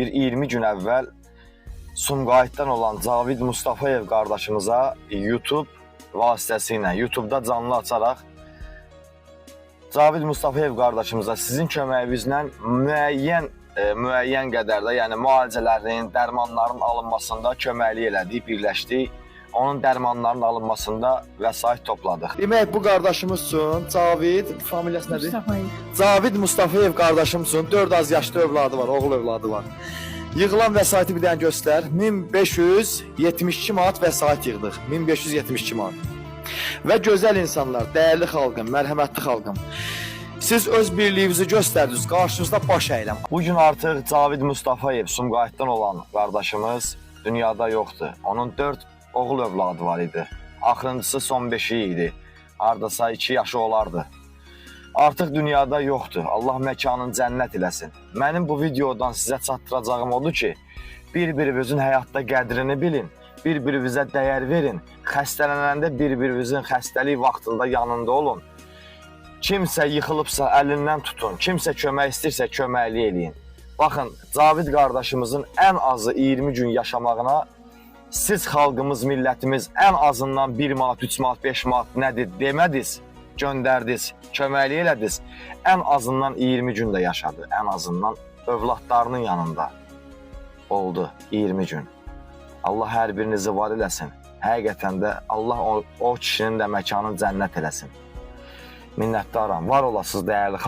Bir 20 gün əvvəl Sumqayıtdan olan Cavid Mustafayev qardaşımıza YouTube vasitəsilə, YouTube'da canlı açaraq Cavid Mustafayev qardaşımıza sizin köməyinizlə müəyyən qədərdə, yəni müalicələrin, dərmanların alınmasında köməklik elədik, birləşdik. Onun dərmanlarının alınmasında vəsait topladıq. Demək bu qardaşımız üçün Cavid, familiyası nədir? Mustafayev. Cavid Mustafayev qardaşım üçün 4 az yaşlı övladı var, oğul övladı var. Yığılan vəsaiti bir dənə göstər. 1572 manat vəsait yığdıq. 1572 manat. Və gözəl insanlar, dəyərli xalqım, mərhəmətli xalqım. Siz öz birliyinizi göstərdiniz, qarşınızda baş əyirəm. Bu gün artıq Cavid Mustafayev Sumqayıtdan olan qardaşımız dünyada yoxdur. Onun 4 oğul övladı var idi. Axırıncısı son beşiyi idi. Hardasa 2 yaşı olardı. Artıq dünyada yoxdur. Allah məkanını cənnət eləsin. Mənim bu videodan sizə çatdıracağım odur ki, bir-birinizin həyatda qədrini bilin, bir-birinizə dəyər verin, xəstələnəndə bir-birinizin xəstəlik vaxtında yanında olun. Kimsə yıxılıbsa əlindən tutun, kimsə kömək istəyirsə köməklik eləyin. Baxın, Cavid qardaşımızın ən azı 20 gün yaşamağına siz xalqımız, millətimiz ən azından 1 manat, 3 manat, 5 manat nədir demədiniz, göndərdiniz, köməklik elədiniz. Ən azından 20 gün də yaşadı, ən azından övladlarının yanında oldu 20 gün. Allah hər birinizi var eləsin. Həqiqətən də Allah o kişinin də məkanını cənnət eləsin. Minnətdaram. Var olasınız dəyərli xalq.